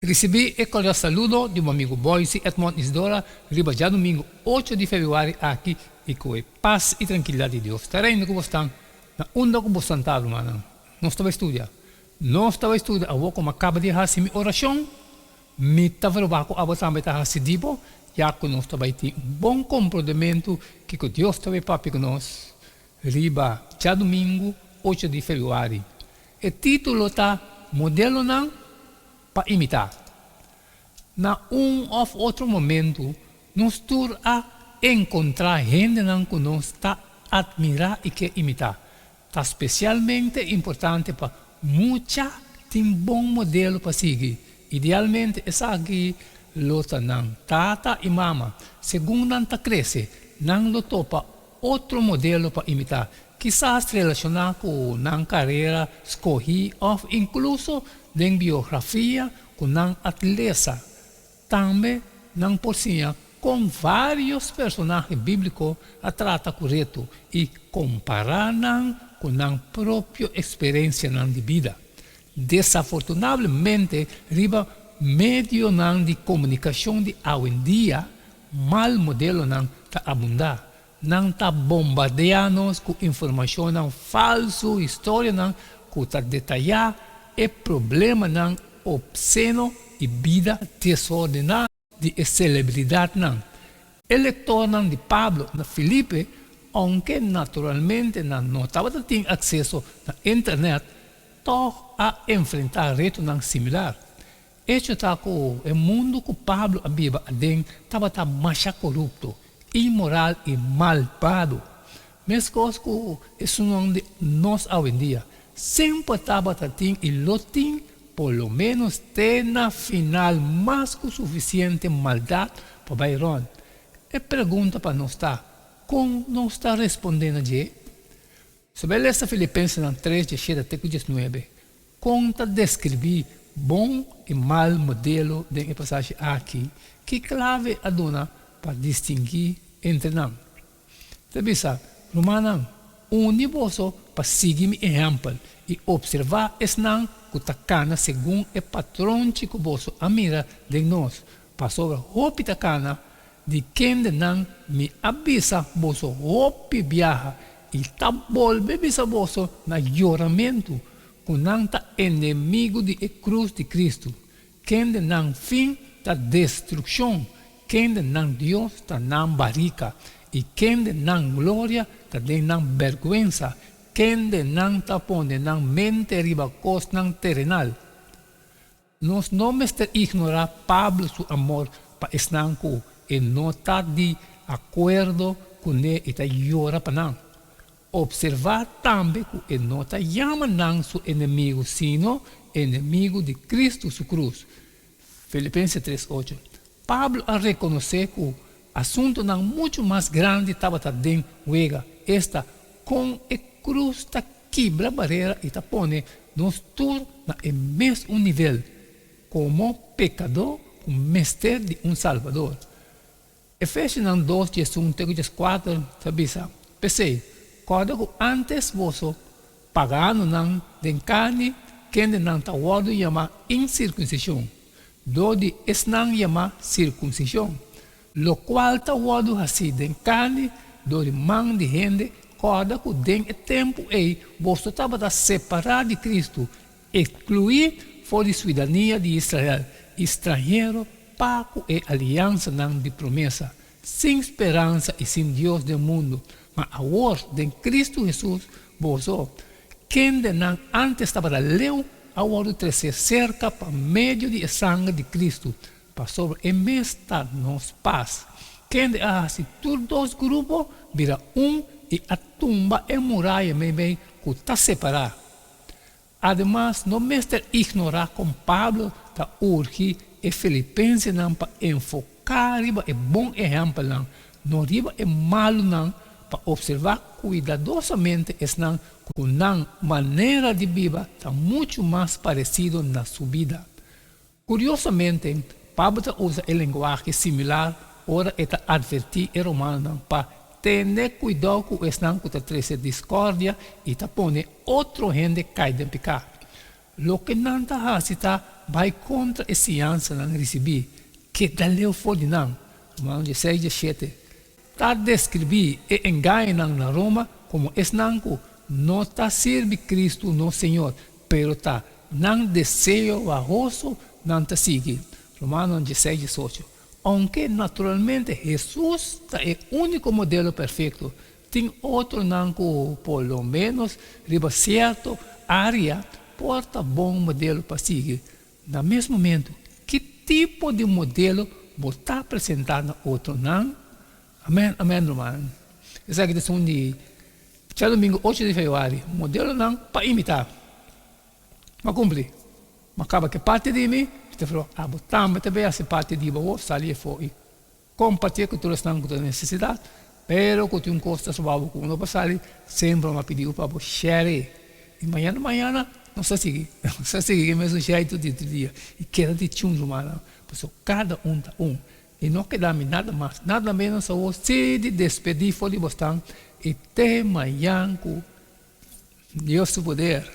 Risibí e kordial saludo di bo amigu Boysie Edmond Isidora riba djadumingu ocho di febrüari aki i ku e pas i trankilidat di Dios ta reina ku bosnan na unda ku bosnan ta rumannan. Nos ta bai studia. Nos ta bai studia awor ku mi a kaba di hasi mi orashon. Mi ta verwagt ku abo tambe ta hasi di bo ya ku nos ta bai tin un bon komprondementu kiko Dios ta bai papia ku nos riba djadumingu ocho di febrüari. E título ta Modelonan pa imitá. Na un òf otro momentu nos tur a enkontrá hendenan ku nos ta atmirá i ke imitá. Ta spesialmente importante pa mucha tin bon modelo pa sigui. Idealmente esaki lo ta nan tata i mama. Segun nan ta krese, nan lo topa otro modelo pa imitá, kisas relashoná ku nan karera skohí òf inkluso den biografia ku nan a lesa. Tambe nan por siña kon vários personahe bíbliko a trata ku reto i kompará nan ku nan propio eksperensianan di bida. Desafortunablemente riba medionan di komunikashon di awendia mal modelonan ta abundá. Nan ta bombardeá nos ku informashonnan falsu, historianan ku ta detayá e problemanan opseno i bida desordená di e selebridatnan. E lektornan di Pablo na Filipe, ounke naturalmente nan no tabata tin akseso na Internet, tòg a enfrentá retonan similar. Echo ta ku e mundu ku Pablo a biba aden tabata masha korupto, inmoral i malbado, meskos ku esunnan di nos awendia. Semper tabata tin i lo tin por lo ménos te na final mas ku sufisiente maldat pa bai rònt. E pregunta pa nos ta, Kon nos ta respondé na dje? Sobe lesa Filipensenan tres diesshete te ku diesnuebe, kon ta deskribí bon i mal modelo den e pasashi aki? Ki klave a duna pa distinguí entre nan? Ta bisa, Rumannan, uni boso pa sigui mi ehèmpel i opservá esnan ku ta kana segun e patronchi ku boso a mira den nos, pasobra hopi ta kana Di kende nan mi a bisa boso hopi biaha i ta bolbe bisa boso na yoramentu, ku nan ta enemigu di e krus di Kristu, kende nan fin ta destrukshon, kende nan Dios ta nan barika, i kende nan gloria ta den nan bèrgwensa, kende nan ta pone nan mente riba kosnan terenal. Nos no mester ignorá Pablo su amor pa esnan ku e no ta di akuerdo kuné i ta yora pa nan. Opservá tambe ku e no ta yama nan su enemigu sino enemigu di Kristu su krus. Filipense tres ocho. Pablo a rekonosé ku asuntunan muchu mas grandi tabata den wega, esta, kon e krus ta kibra barera i ta pone nos tur na e mes un nivel, komo pekadó ku mester di un Salbador. Efesionan dos diesun te ku dieskuater ta bisa, P'esei, kòrda ku ántes boso, paganonan den karni, kendenan ta wòrdu yamá insirkunsishon, dor di esnan yamá sirkunsishon, Lokual ta wòrdu hasí den karni dor di man di hende, kòrda ku den e tempu ei boso tabata separá di Kristu, ekskluí for di suidania di Israel i stranhero pa ku e aliansanan di promesa, sin speransa i sin Dios den mundu. Ma awor den Kristu Hesus boso, kendenan ántes tabata leu, a wòrdu tresé serka pa medio di e sanger di Kristu, Pasobra e mes ta nos pas, kende a hasi tur dos grupo bira un i a tumba e muraya meimei ku ta separá. Ademas, no mester ignorá kon Pablo ta urgi e filipensenan pa enfoká riba e bon ehèmpelnan, no riba e malunan, pa opservá kuidadosamente esnan ku nan manera di biba ta muchu mas paresido na su bida. Kuriosamente, Pablo ta usa e lenguahe similar ora e ta atvertí e romanonan pa tene kuidou ku esnan ku ta trese diskòrdia i ta pone otro hende kai den piká. Loke nan ta hasi ta bai kontra e siñansanan risibí, keda leu for di nan. Romano dieseis diesshete ta deskribí e engañonan na Roma komo esnan ku no ta sirbi Kristu nos Señor, pero ta nan deseo bahoso nan ta sigui. Romanonan dieseis diesocho. Ounke naturalmente Hesus ta e úniko modelo perfekto, tin otronan ku por lo ménos riba sierto área por ta bon modelo pa sigui. Na mes momentu, ki tipo di modelo bo ta presentá na otronan? Amèn, amèn, ruman. Esaki ta esun di djadumingu ocho di febrüari, modelonan pa imitá. M'a kumpli. M'a kaba ku e parti di mi, mi ta fla, abo tambe ta bay hasi parti di bo, sali afó i kompartié ku tur esnan ku ta nesesidat, pero ku tin un kos ta soba bo ku no por sali, semper m'a pidi bo pa bo share. I mañana mañana nos ta sigui, nos ta sigui ku e mesun sheitu di otro dia i keda di chun rumannan, pasobra kada un ta un. I no keda mi nada mas, nada menos awor si di despedí for di bosnan i te mañan ku Dios su poder.